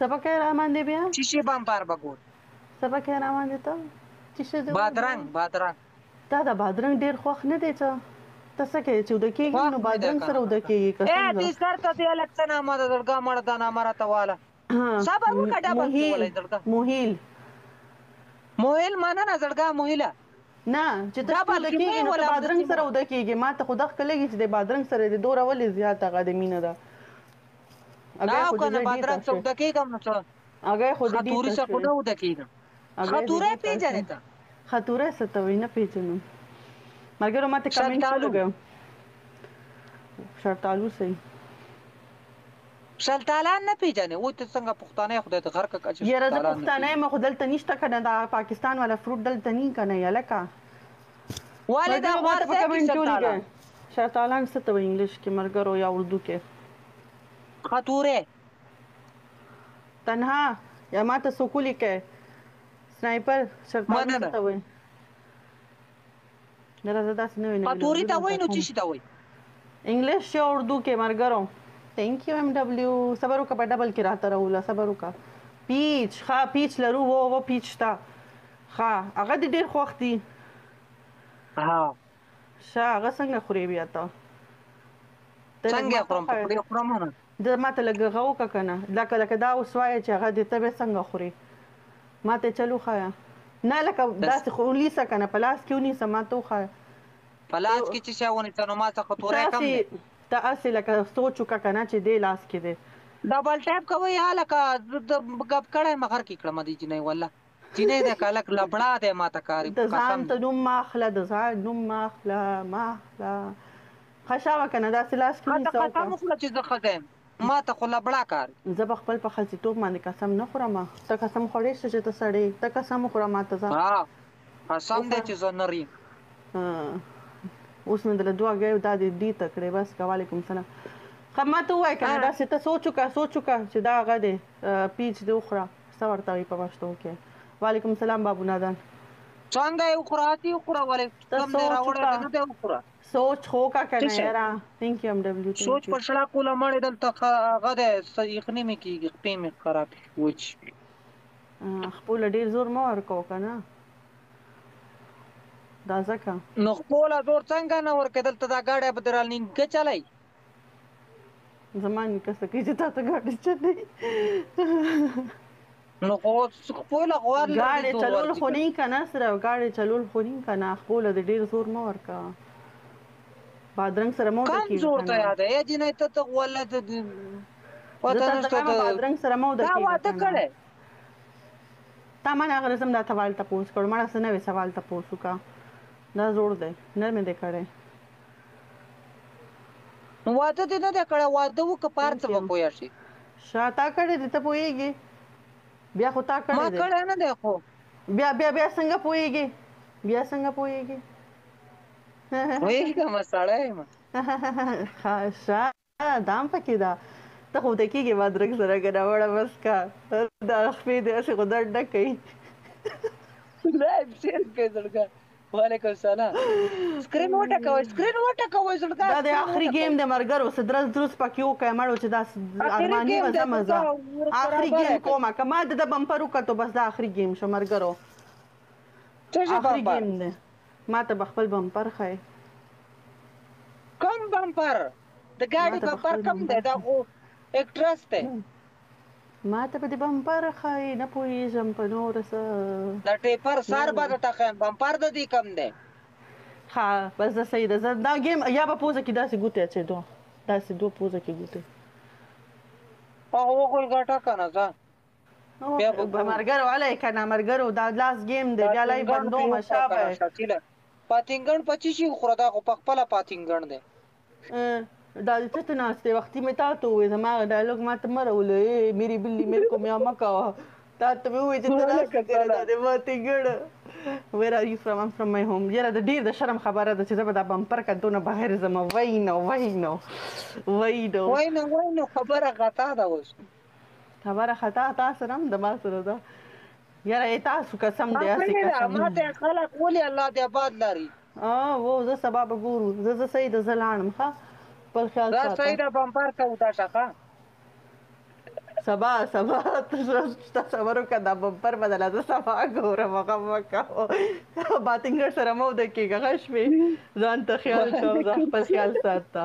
څه به کوې را باندې بیا؟ چې شي بمپر به ګور. څه به کوې را باندې ته؟ چې څه دې بادرنګ بادرنګ. تا دا بادرنګ ډېر خوښ نه دی څه؟ ته څه کوې چې اوده کېږي نو بادرنګ سره اوده کېږي که څنګه؟ ای دې سر ته دې هلک څه نامه ده زړګا مړه دا نامه راته واله. صبر وکړه ډبل کې ولای زړګا. موهیل. موهیل مننه زړګا موهیله. نه چې ته شپه اوده کېږي نو ته بادرنګ سره اوده کېږي. ما ته خو دا ښه لګي چې د بادرنګ سره دې دوره ولې زیاته هغه د مینه ده. اګه خو دې بادرنګ سره اوده کېږم نو څه؟ اګه خو دې خطوري سره خو نه اوده کېږم. خطوره پیژنې ته؟ خطوره څه ته وایي؟ نه پیژنم. ملګرو ماته کمنټ وکړه. شرطالو صحیح. شلتالان نه پیژنې؟ و ته څنګه پښتانه خدای ته غرق کړه چې یاره زه پښتانه یم خو دلته نشته کنه، دا پاکستان والا فروټ دلته نی کنه یلکه. ولې دا غوار ځای کې شلتالان؟ شرطالان څه ته وایي انګلیش کې ملګرو یا اردو کې؟ خطوره. تنها یا ماته څوک ولیکئ سنایپر شرطالو څه ته وایي؟ نه راځه داسې نوې نوې خطوري ته وایي نو څه شي ته وایي؟ انګلیش یا اردو کې ملګرو؟ ثانک یو ایم ډبلیو. صبر وکړه په ډبل کې راته راوله. صبر وکړه. پیچ ښه پیچ لرو. وو وو پیچ شته. ښه هغه دې ډېر خوښ دي. ها ښه هغه څنګه خورې بیا ته؟ څنګه خورم؟ په خولې خورم نه. د ماته لږ هغه وکړه که نه، لکه لکه دا اوس وایه چې هغه دې ته بیا څنګه خورې؟ ماته چل وښایه. نه لکه داسې خو ونیسه که نه، په لاس کې ونیسه ماته وښایه. په لاس کې چې شی ونیسه نو ما څخه توری کم دی. ته هسې لکه سوچ وکړه که نه چې دې لاس کې دی. ډبل ټیپ کوي هلکه ګپ کړی مه غر کې کړم دې جینۍ والله جینۍ دی که هلک لبړا دی ماته کاري د ځان ته نوم مه اخله، د ځان نوم مه اخله، مه اخله. ښه شوه که نه داسې لاس کې ونیسه وکړه. قسم وخوره چې زه ښځه یم، ما ته خو لبړا کار. زه به خپل په ښځیتوب باندې قسم نه خورم. ته قسم خوړی شې چې ته سړی، ته قسم وخوره ماته ځه. ها قسم دی چې زه نر یم. اوس مې دله دوه هګۍ دا دې ډي ته کړې بس که. وعلیکم سلام. ښه ماته ووایه که نه داسې ته سوچ وکړه، سوچ وکړه چې دا هغه دی پیچ دې وخوره. څه ورته وایي په پښتو کې؟ وعلیکم سلام بابو نادان. څنګه یې وخوره؟ هسې وخوره ولې ته کم دی سوچ راوړی وکړه، دی نه دی وخوره. سوچ خو وکړه که څه نه شی؟ یاره. ثانک یو ایم ډبلیو. سوچ ثانک یو. په شړه کوله مړې دلته هغه دی یخني مې کېږي، خپې مې خرابې وچ. خپله ډېر زور مه ورکوه که نه دا ځکه. نو خپله زور څنګه نه ورکوې؟ دلته دا ګاډی به دې رانیکه چلی. زما نیکه څه کوي چې تا ته ګاډی چلی؟ نو خو خپله خو هر لږ ګاډی زور چلول ورځي خو که نه که نه سره ګاډی چلول خو نه که نه. خپله دې ډېر زور مه ورکوه. بادرنګ سره مه اوده کم کېږه زور که ته نه. یاده ای جینۍ ته ته والله ته زه پته تا ته نشته وایم بادرنګ سره مه اوده تا کېږه واده که نه. کړی؟ تا ما نه هغه رسم دا سوال تپوس کړو، مړه څه نوی سوال تپوس وکړه. دا زوړ دی نه مې دی کړی. نو واده دې نه دی کړی؟ واده وکړه په هر ثانک څه به یو. پوه شې. ښه تا کړی دی ته پوهېږې؟ بیا خو تا ما کړی دی. کړی نه دی خو. بیا بیا بیا څنګه پوهېږې؟ بیا څنګه پوهېږې؟ پوهېږم سړی یم. ښه ښه دا هم پکې ده. ته خو اوده کېږې بادرنګ سره که نه؟ وړه بس که دا خپې دې هسې خو درد نه کوي. لایف شیر کړئ زړګا. وعلیکم سلام. سکرین وټکوئ، سکرین وټکوئ زړګا. دا د سکرین اخري ګیم وټکوئ. د ملګرو څه درز درز پکې وکړئ مړو چې دا اخري ارماني ګیم دی مزه مزه. زړګا اخري برابر ګیم کړئ. کومه که ما د بمپر وکتو بس دا اخري ګیم شو ملګرو. څه شي اخري بمپر؟ ګیم دی. ما ته به خپل بمپر ښایې. کوم بمپر؟ د ما ګاډي ته به بمپر خپل کم بمپر دی؟ دا ښایې. خو اکټرس دی. ما ته به د بمپر ښایې، نه پوهېږم په نور څه. د ټیپر نه سر به نه. درته ښایم، بمپر د دې کم دی؟ ښه بس دا صحیح ده. زه دا ګیم یا به پوزه کې داسې ګوتې اچوې، دوه داسې دوه پوزه کې ګوتې. هغه وخو ګټه که نه ځه بیا به ګورو. ملګرو هلی که نه ملګرو دا لاس ګیم دی بیا لای پاتینګڼ پې بندومه وخوره که شابه. نه شکیله. پاتینګڼ په څه شي وخوره؟ دا خو پخپله پاتینګڼ دی. دا دې څه ته ناست دی؟ وختي مې تا ته وویل زما هغه ډایلوګ ما ته مه راوله. ای میرې بلي میرې کو میا مه کوه. تا ته مې وویل چې ته ناست وعلیکم یې که نه دا سلام. دې ماتینګڼ. Where are you from? I'm from my home. یاره د ډېر د شرم خبره ده چې زه به دا بمپر کتو نه بغیر ځم. وای نو وای نو وای نو. وای نو وای نو خبره خطا ده اوس. خبره خطا تا سره هم د ما سره ده. یاره ای تاسو قسم ما دی هسې کړې ده قسم. ما ته خلک ولې الله دې آباد لري. وو زه سبا به ګورو. زه زه صحیح ده زه لاړم. ښه خپل خیال دا ساته. صحیح ده بمپر ته ودا شه. ښه سبا سبا ته صبر وکړه، دا بمپر به درله زه سبا ګورم. غم مه کوه، باتنګر سره مه وده کېږه. ښه شوې، ځان ته خیال کوه، خپل خیال ساته.